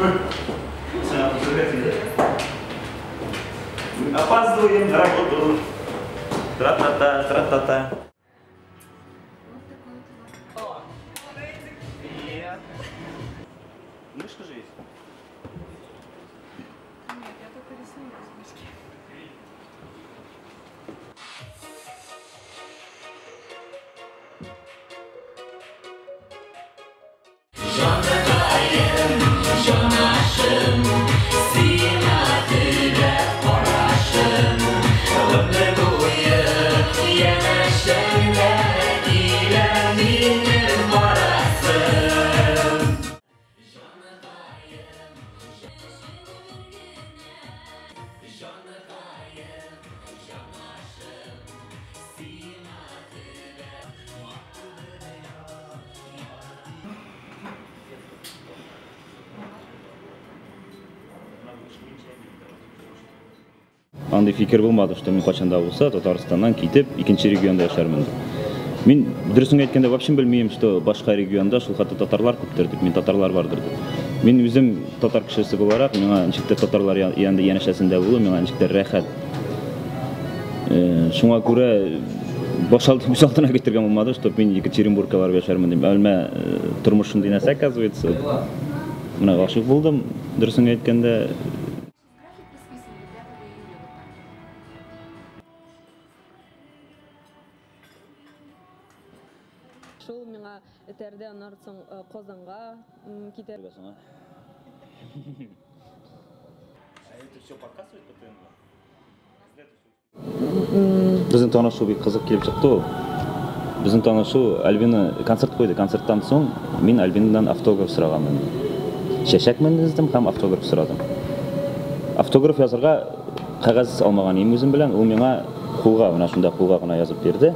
Мы опаздываем на работу. Тра-та-та, тра-та-та. Привет. Мышка же есть? Нет, я только рисую без мышки. Андый фикер булмады, что мин кайчан да булса Татарстаннан китеп икенче регионда яшәрмен дип. Мин дөресен әйткәндә вообще белмим, что башка регионда шул хәтле татарлар күптер дип, мин татарлар бардыр дип. Мин үзем татар кешесе буларак, миңа ничектер татарлар янында янәшәсендә булу миңа ничектер рәхәт. Шуңа күрә баш алды күз алдына китергән булмады, что мин Екатеринбургка барып яшәрмен дип. Әлмә тормыш шундый нәрсә, оказывается. Менә гашыйк булдым, дөресен әйткәндә. Шул миңа этәрде, аннан соң Казанга китәр. Это все показывает по ТНВ? Безнең танышу бик кызык килеп чыкты ул. Безнең танышу Альбина концерт куйды. Концерттан соң мин Альбинадан автограф сораганмын. Чәчәк менгездем һәм автограф сорадым. Автограф язырга кәгазь алмаган идем үзем белән. Ул миңа кулга, менә шунда кулга гына язып бирде.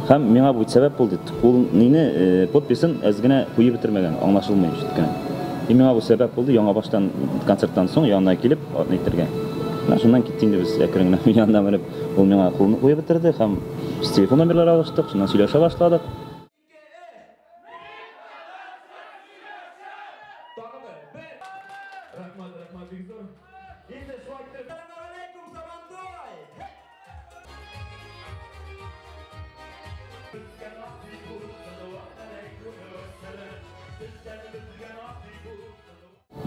Һәм миңа бу сәбәп булды. Ул нине подписын әз генә куеп бетермәгән, аңлашылмый ишеткән. И миңа бу сәбәп булды, яңа баштан концерттан соң янына килеп әйтергә. Менә шуннан китте инде без әкрен генә янына менеп, ул миңа кулын куеп бетерде һәм без телефон номерлары алыштык, шуннан сөйләшә башладык.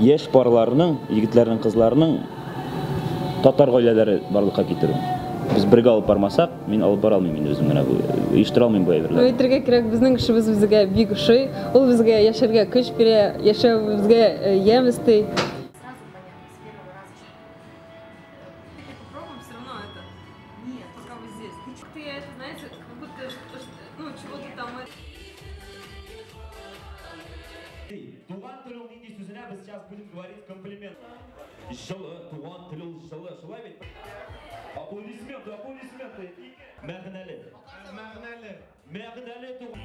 Яшь парларның, егетләрнең, кызларның татар гаиләләре барлыкка китерү. Без бергә алып бармасак, мин алып бара алмыйм инде үзем генә бу, оештыра алмыйм бу әйберләрне. Әйтергә кирәк, безнең эшебез безгә бик ошый. Ул безгә яшәргә көч бирә, яшәүебезгә ямь өсти. Туган тел ул нинди сүзенә без сейчас будем говорить комплимент. Жылы, туган тел ул жылы, шулай бит? Аплодисменты, аплодисменты. Мәгънәле. Мәгънәле. Мәгънәле туган.